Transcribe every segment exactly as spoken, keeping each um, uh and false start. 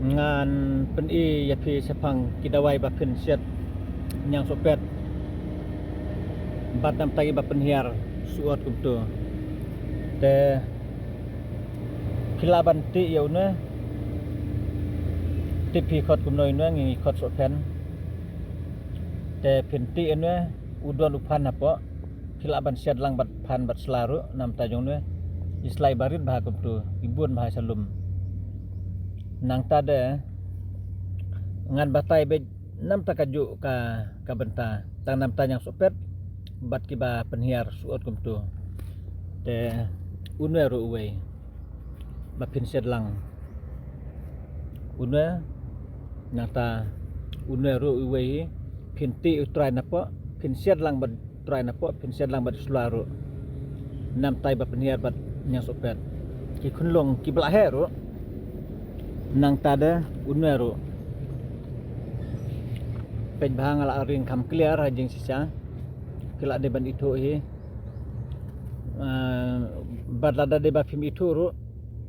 Ngan pyni ïa phi shaphang ki dawai ba phin siat ñiangsohpet bad namta ki ba pynhiar suot kumto. Te phi lah ban tih ïa une. Tip phi khot kumno une, ngi khot sohphen. Te phin tih ïa une, u don u phan hapoh. Phi lah ban siat lang bad phan bad sla ruh, namta jong une. I slai barit bha kumto, i bun bha sha lum. Nangta de ngan batai beit namta kajuh ka, ka bynta. Tang namta ñiangsohpet bad ki ba pynhiar suot kumto. Te une ruh uwei ba phin siat lang. Une, nangta une ruh uwei, phin tih u trai napoh, phin siat lang bad trai napoh, phin siat lang bad sla ruh. Namta i ba pynhiar bad ñiangsohpet. Ki khunlung ki ba la heh ruh. Nangta de une ruh. Peit bha, nga la ring kham clear ha jingshisha. Phi lah dei ban ithuh hi. Ah, bad lada dei ba phim ithuh ruh,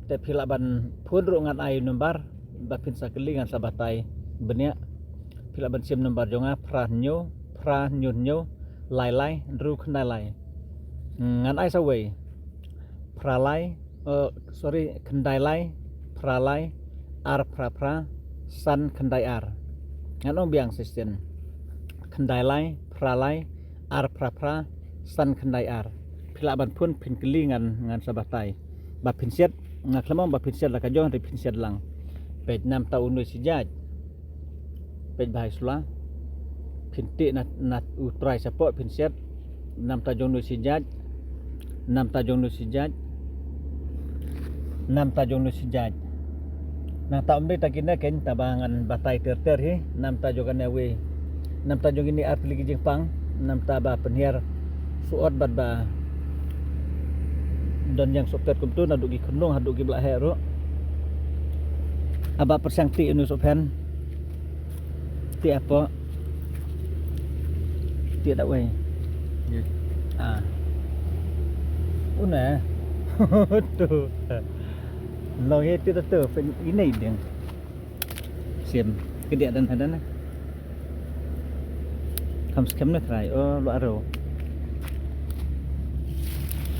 te phi lah ban phone ruh, ngan ai number ba phin sa kylli, ngan sa batai bniah. Phi lah ban sim number jong nga, phra hynñiew, phra hynñiew hynñiew, lai lai, hynriew khyndai lai. Hmm, ngan ai sa wei. Phra lai, eh, sorry, khyndai lai, phra lai, ar phra phra, san khyndai ar. Ngan ong biang shisien. Khyndai lai, phra lai, ar phra phra, san khyndai ar. Phi lah ban phone, phin kylli, ngan, ngan sa batai. Ba phin siat, nga khlem ong ba phin siat la ka jong, hynrei phin siat lang. Peit namta u Nueisijaid. Peit bha i sla. Phin tih na, na u trai shapoh, phin siat. Namta jong Nueisijaid. Namta jong Nueisijaid. Namta jong Nueisijaid. Nangta ym dei ta kine kein, ta ba ngan batai ter ter hi. Namta jong kane wei. Namta jong kine ar tylli ki jingpang. Namta ba pynhiar suot bad ba don ñiangsohpet kumto, naduh ki khunlung haduh ki ba la heh ruh. Haba pyrshang tih ïa une sohphen. Tih hapoh. Tih da wei. Ye. Ah. Une. Tu. Long hi tih da tu, phin ine ding. Sim. Kadiah dan hadan. Kham skhem ne trai. Oh, lo aro.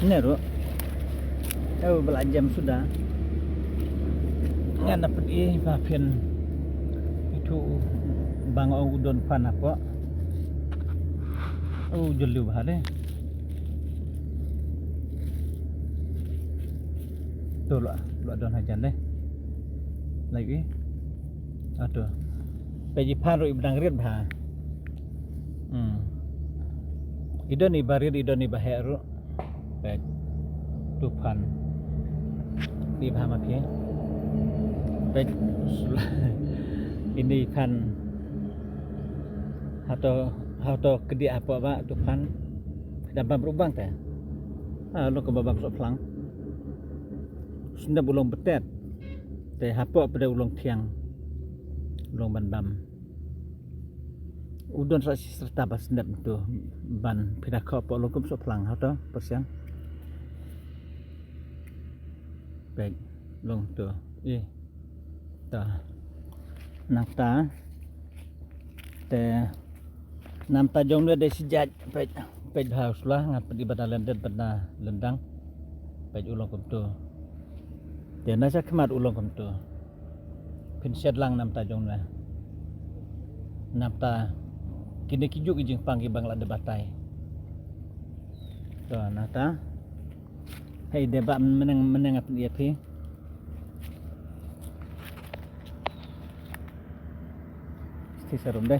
Ne ruh. Oh, ba la jem suda. Ngan da peit i ba phin ithuh ba nga ong u don phan hapoh. Oh, jylliew bha de. Tu lo, lo don hajan de. Lai i. Ah, tu. Peit i phan ruh i ba dang rit bha. Hmm. I don i ba rit, i don i ba heh ruh. Peit. Tu phan. Dih bha ma phi. Peit. Ini phan. Hato, hato kdiah hapoh ba tu phan. Da bam ruh bang te. Ah, long kumba bam sohphlang. Sngap u long btet. Te hapoh pat u long thiang. U long ban bam. U don sa shi syrta ba sngap tu ban phi da khoh hapoh long kum sohphlang, hato pyrshang. Peit long tu. Ih. Ta. Nangta. Te namta jong ne dei shi jait, peit, peit bha u sla, nga peit i ba da lyndet ba da lyndang. Peit u long kumtu. Te na sha khmat u long kumtu. Phin shet lang namta jong ne. Namta kine ki juh ki jingpang ki ba nga la dep batai. To nangta. Hei, dei ba myneng, myneng nga pynïap hi. Sti sarum dei.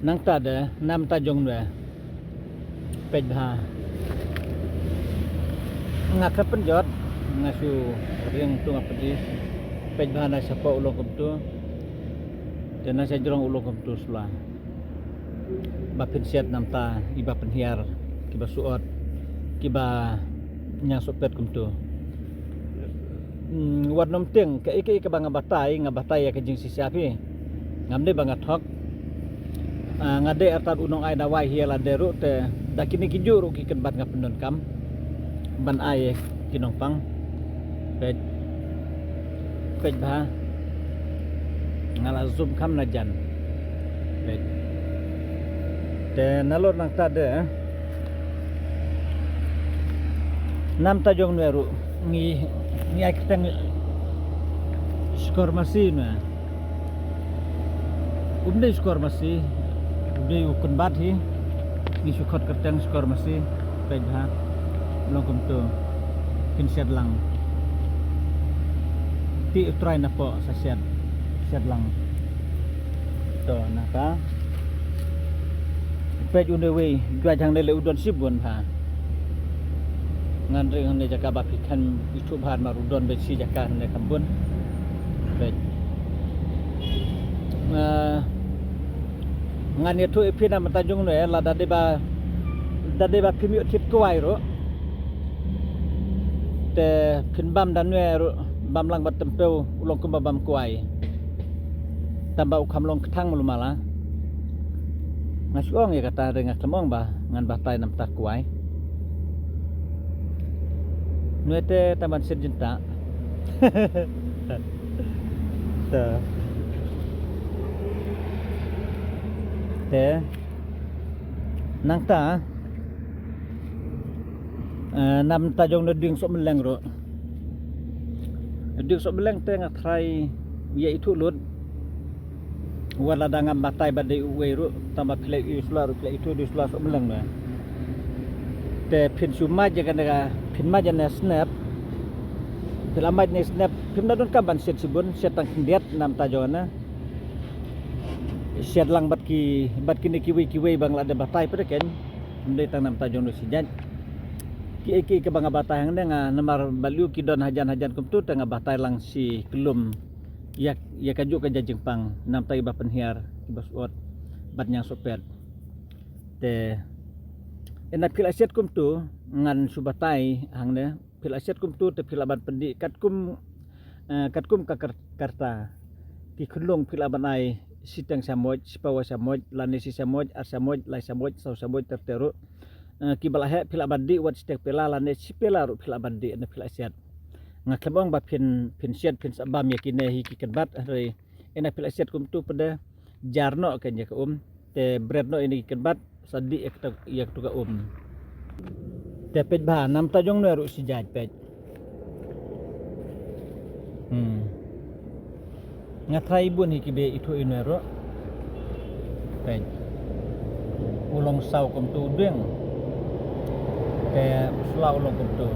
Nangta de namta jong ne. Peit bha. Nga khlem pynjot, nga shu ring tu nga pynïap. Peit bha na shapoh u long kumtu. Te na shajrong u long kumtu sla. Ba phin shet namta i ba pynhiar, ki ba suot, ki ba ñiang suhpet kumtu. Hmm, wat nym tieng, kaei kaei kaba nga batai, nga batai ïa ka jingshisha phi. Ngam dei ba nga thok. Ah, nga dei artat u nongai dawai hi ïa lade ruh te da kine ki juh ruh ki kynbat nga pyndonkam ban ai ki nongpang. Peit. Peit bha. Nga la zoom kham na jan. Peit. Te nalor nangta de. Namta jong nwe ruh. Ngi, ngi ai kyrteng Shkor Masi nwe. Um dei Shkor Masi, um dei u kynbat hi. Ngi shu khot kyrteng Shkor Masi. Peit bha. Long kumto. Phin shet lang. Ti u trai na po sa shet. Shet lang. To nangta. Peit u ne wei, jua jang ne le u don shibun bha. Ngan ring ne jaka ba phi khan ithuh bha mar u don be shi jaka ne kham bun. Peit. Ah, ngan ïathuh ïa phi namta jong nwe, lada dei ba, da dei ba phim ïoh thied kwai ruh. Te phin bam da nwe ruh, bam lang bad tympew, u long kumba bam kwai. Tang ba u kham long kthang malu mala. Nga shu ong ïa kata re nga khlem ong ba ngan batai namta kwai. Nwe te tang ban shet jingtah. Te. Te. Nangta. Eh, namta jong ne ding sok meleng ruh. Ding sok meleng te nga tharai ïa ithuh lut. Wat lada ngam batai ba dei uwei ruh, tang ba phi la ïohi shuwa ruh, phi la ithuh dei shuwa sok meleng ne. Te phin shu mad ïa kane ka, phin mad ïa ne snep. Phi la mad ne snep, phim da donkam ban shet shibun, shet tang khyndiat namta jong ne. Shet lang bad ki, bad kine kiwei kiwei ba nga la dep batai pat de ken. Ym dei tang namta jong ne shi jait. Kiei kiei kiba nga batai hangne nga namar balei ki don hajan hajan kumto te nga batai lang shi kyllum. Ïa, ïa kajuh ka jait jingpang namta kiba pynhiar kiba sot bad ñiangsohpet. Te ynda phi la shet kumto ngan shu batai hangne. Phi la shet kumto te phi lah ban pyndih katkum, eh, katkum ka kar-, karta. Ki khunlung phi lah ban ai shiteng shamoit, shipawa shamoit, lane shi shamoit, ar shamoit, lai shamoit, saw shamoit ter ter ruh. Eh, kiba la heh phi lah ban dih wat shiteng pela lane shi pela ruh phi lah ban dih ne phi la shet. Nga khlem ong ba phin, phin shet phin sa bam ïa kine hi ki kynbat hynrei ynda phi la shet kumto pat de jar noh kein ïa ka um. Te bret noh ïa kine ki kynbat sa dih ïa katu, ïa katu ka um. Te peit bha namta jong ne ruh shi jait peit. Hmm. Nga tharai bun hi kiba ithuh ïa ne ruh. Peit. U long saw kumto u dieng. Te u sla u long kumto.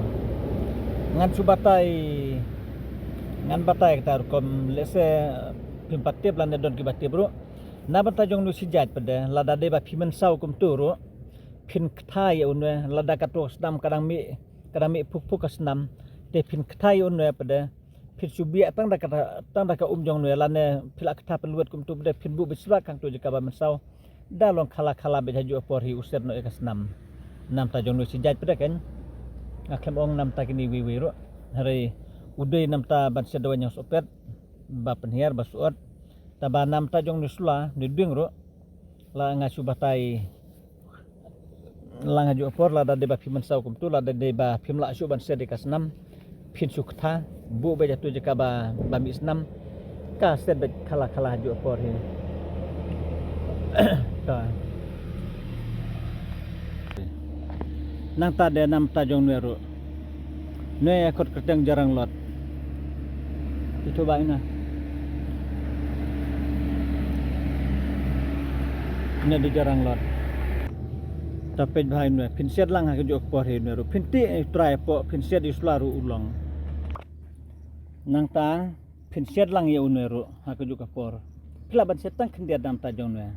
Ngan shu batai. Ngan batai kata rukom lehse phim pat tip lane don kiba tip ruh. Na bynta jong nu shi jait pat de lada dei ba phi mynsaw kumto ruh phin kthai ïa une lada kato ka snam ka dang mih ka dang mih phuk phuk ka snam te phin kthai ïa une pat de phin shu biah tang da ka tang da ka um jong une lane phi la kthai pynwet kumto pat de phin buh beit shuwa kangto jaka ba mynsaw da long khala khala beit ha juh por hi u set noh ïa ka snam. Namta jong nu shi jait pat de kein nga khlem ong namta kine wei wei ruh hynrei u dei namta ban set da wan ñiangsohpet ba pynhiar ba sot. Taba namta jong nu sla nu ding ruh la nga shu batai la nga ju apor lada dei ba phi mynsaw kumto lada dei ba phim lah shu ban set ïa ka snam phin shu kthai buh beit ha tu jaka ba ba mih snam ka set beit khala khala ha ju apor hi. Ta. Nangta de namta jong nu ruh. Nwe khot kyrteng Jarang Lot. Itu ba ina. Ina di Jarang Lot. Ta peit bha ina phin set lang ha ka juh ka por hi ina ruh. Phin ti trai po phin set ïa sla ruh u long. Nangta phin set lang ïa ina ruh ha ka juh ka por. Phi lah ban set tang khyndiat namta jong ina.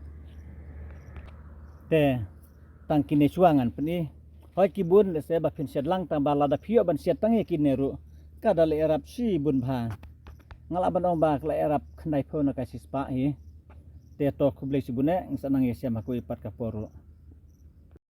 Te tang kine shuwa ngan pyni. Hoi ki bun lehse ba phin set lang tang ba lada phi ïoh ban set tang ïa kine ruh ka da leh ïarap shibun bha. Nga lah ban ong ba ka leh ïarap khyndai phew na ka shispah hi. Te to khublei shibun eh ngin sa nang ïashem ha kawei pat ka por ruh.